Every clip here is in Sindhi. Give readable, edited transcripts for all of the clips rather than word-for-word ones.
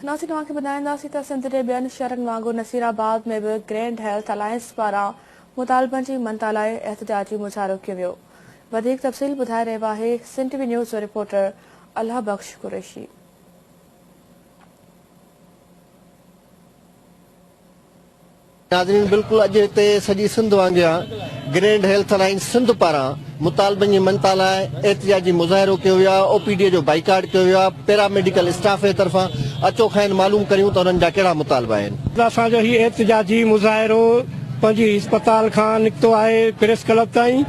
ناظرين اوهان کي ٻڌائينداسين ته سنڌ جي ٻين شهرن وانگر نصير آباد ۾ به گرينڊ هيلٿ الائنس پاران مطالبن جي مڃتا لاء احتجاجي مظاهرو ڪيو ويو. وڌيڪ تفصيل ٻڌائي رهيو آهي سنڌ ٽي وي نيوز جو رپورٽر الله بخش قريشي. ناظرين بلڪل اڄ هتي سڄي سنڌ وانگيان گرينڊ هيلٿ الائنس سنڌ پاران مطالبن جي مڃتا لاء احتجاجي مظاهرو ڪيو ويو آهي او پي ڊي جو بائيڪاٽ ڪيو ويو آهي پيرا ميڊيڪل اسٽاف جي طرفان اچو کانئن معلوم ڪريون ته انهن جا ڪهڙا مطالبا آهن. اسان جو هي احتجاجي مظاهرو پنهنجي اسپتال کان نڪتو آهي پريس ڪلب تائين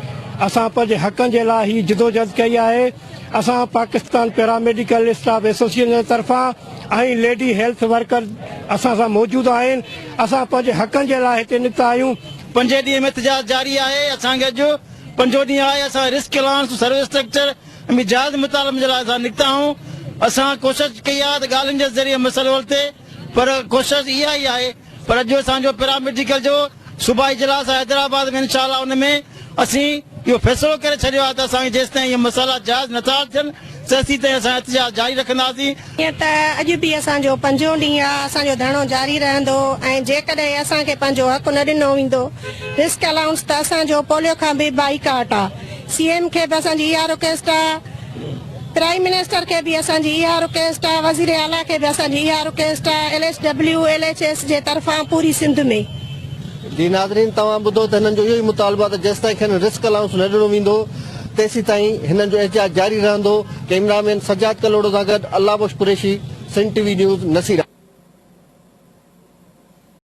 اسان پنهنجي حقن جي لاء هي جدوجهد ڪئي آهي اسان پاڪستان پيراميڊيڪل اسٽاف ايسوسيئيشن جي طرفان ۽ ليڊي هيلٿ ورڪر اسان سان موجود آهن، اسان پنهنجي حقن جي لاء هتي نڪتا آهيون. پنجين ڏينهن ۾ احتجاج جاري آهي، اسان کي اڄ پنجون ڏينهن آهي، اسان رسڪ الائونس، سروس اسٽرڪچر ۽ ٻين جائز مطالبن جي لاء اسان نڪتا آهيون، اسان ڪوشش ڪئي آهي ته ڳالهين جي ذريعي مسئلو حل ٿئي پر ڪوشش اها ئي آهي پر اڄ اسان جو پيرا ميڊيڪل جو صوبائي اجلاس آهي حيدرآباد ۾ انشاء الله ان ۾ اسين اهو فيصلو ڪري ڇڏيو آهي ته اسان کي جيستائين اهي مسئلا جائز نٿا حل ٿين تيسيتائين اسان احتجاج جاري رکنداسين. جيئن ته اڄ به اسان جو پنجون ڏينهن آهي اسان جو ڌرڻو جاري رهندو ۽ جيڪڏهن اسان کي پنهنجو حق نه ڏنو ويندو رسڪ الائونس ته اسان جو پوليو کان به بائيڪاٽ آهي سي ايم کي به اسان جي اها رڪويسٽ آهي پرائيم منسٽر کي به اسان جي اها رڪويسٽ آ، وزير اعليٰ کي به اسان جي اها رڪويسٽ آ، L H W, L H S جي طرفان پوري سنڌ ۾. جي ناظرين توهان ٻڌو ته هنن جو اهو ئي مطالبو آهي ته جيستائين کين رسڪ الائونس نه ڏنو ويندو تيسيتائين هنن جو احتجاج جاري رهندو. ڪئميرا مين سجاد ڪلهوڙو سان گڏ Allah Bakhsh Qureshi, Sindh T V news, Naseer.